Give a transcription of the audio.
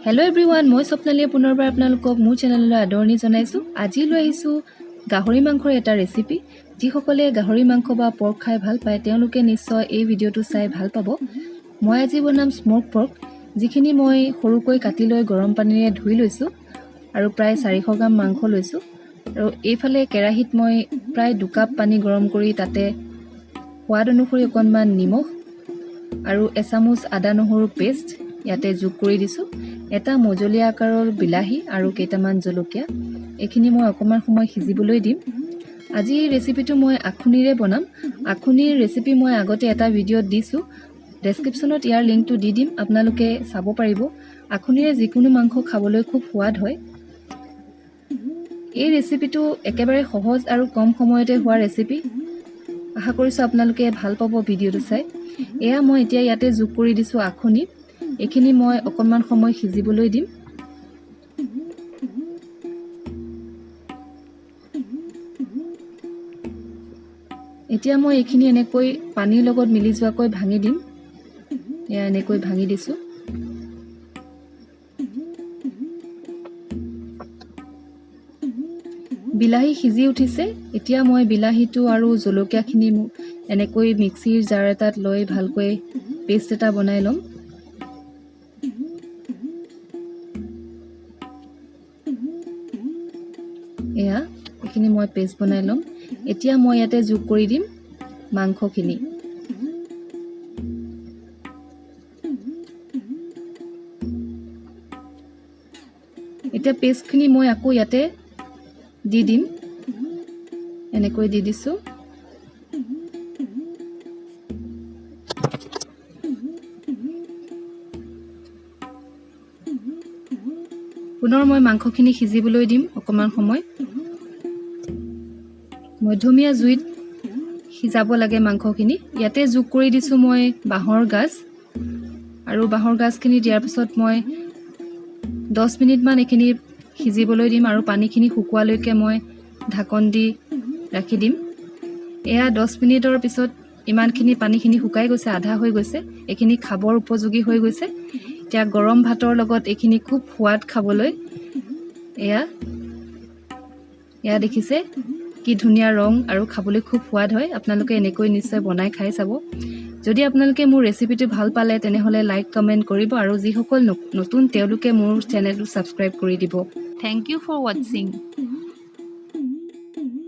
Hello' everyone, মই স্বপ্নালীয়ে পুনৰবাৰ আপোনালোকক মোৰ চেনেললৈ আদৰণি জনাইছোঁ। আজি লৈ আহিছোঁ গাহৰি মাংসৰ এটা ৰেচিপি। যিসকলে গাহৰি মাংস বা পৰ্ক খাই ভাল পায় তেওঁলোকে নিশ্চয় এই ভিডিঅ'টো চাই ভাল পাব। মই আজি বনাম স্ম'ক পৰ্ক, যিখিনি মই সৰুকৈ কাটি লৈ গৰম পানীৰে ধুই লৈছোঁ আৰু প্ৰায় 400 গ্ৰাম মাংস লৈছোঁ। আৰু এইফালে কেৰাহীত মই প্ৰায় 2 কাপ পানী গৰম কৰি তাতে সোৱাদ অনুসৰি অকণমান নিমখ আৰু এচামুচ আদা নহৰু পেষ্ট ইয়াতে যোগ কৰি দিছোঁ। এটা মজলীয়া আকাৰৰ বিলাহী আৰু কেইটামান জলকীয়া, এইখিনি মই অকণমান সময় সিজিবলৈ দিম। আজি এই ৰেচিপিটো মই আখুনিৰে বনাম। আখুনিৰ ৰেচিপি মই আগতে এটা ভিডিঅ'ত দিছোঁ, ডেছক্ৰিপশ্যনত ইয়াৰ লিংকটো দি দিম, আপোনালোকে চাব পাৰিব। আখুনিৰে যিকোনো মাংস খাবলৈ খুব সোৱাদ হয়। এই ৰেচিপিটো একেবাৰে সহজ আৰু কম সময়তে হোৱা ৰেচিপি। আশা কৰিছোঁ আপোনালোকে ভাল পাব ভিডিঅ'টো চাই। এয়া মই এতিয়া ইয়াতে যোগ কৰি দিছোঁ আখুনি। এইখিনি মই অকণমান সময় সিজিবলৈ দিম। এতিয়া মই এইখিনি এনেকৈ পানীৰ লগত মিলি যোৱাকৈ ভাঙি দিম। এয়া এনেকৈ ভাঙি দিছোঁ। বিলাহী সিজি উঠিছে। এতিয়া মই বিলাহীটো আৰু জলকীয়াখিনি এনেকৈ মিক্সিৰ জাৰ এটাত লৈ ভালকৈ পেষ্ট এটা বনাই ল'ম। এয়া এইখিনি মই পেষ্ট বনাই ল'ম। এতিয়া মই ইয়াতে যোগ কৰি দিম মাংসখিনি। এতিয়া পেষ্টখিনি মই আকৌ ইয়াতে দি দিম, এনেকৈ দি দিছোঁ। পুনৰ মই মাংসখিনি সিজিবলৈ দিম অকণমান সময়। মধ্যমীয়া জুইত সিজাব লাগে মাংসখিনি। ইয়াতে যোগ কৰি দিছোঁ মই বাঁহৰ গাজ, আৰু বাঁহৰ গাজখিনি দিয়াৰ পিছত মই 10 মিনিটমান এইখিনি সিজিবলৈ দিম আৰু পানীখিনি শুকোৱালৈকে মই ঢাকন দি ৰাখি দিম। এয়া 10 মিনিটৰ পিছত ইমানখিনি পানীখিনি শুকাই গৈছে, আধা হৈ গৈছে। এইখিনি খাবৰ উপযোগী হৈ গৈছে। এতিয়া গৰম ভাতৰ লগত এইখিনি খুব সোৱাদ খাবলৈ। এয়া দেখিছে কি ধুনীয়া ৰং আৰু খাবলৈ খুব সোৱাদ হয়। আপোনালোকে এনেকৈ নিশ্চয় বনাই খাই চাব। যদি আপোনালোকে মোৰ ৰেচিপিটো ভাল পালে তেনেহ'লে লাইক কমেণ্ট কৰিব আৰু যিসকল নতুন তেওঁলোকে মোৰ চেনেলটো ছাবস্ক্ৰাইব কৰি দিব। Thank you for watching.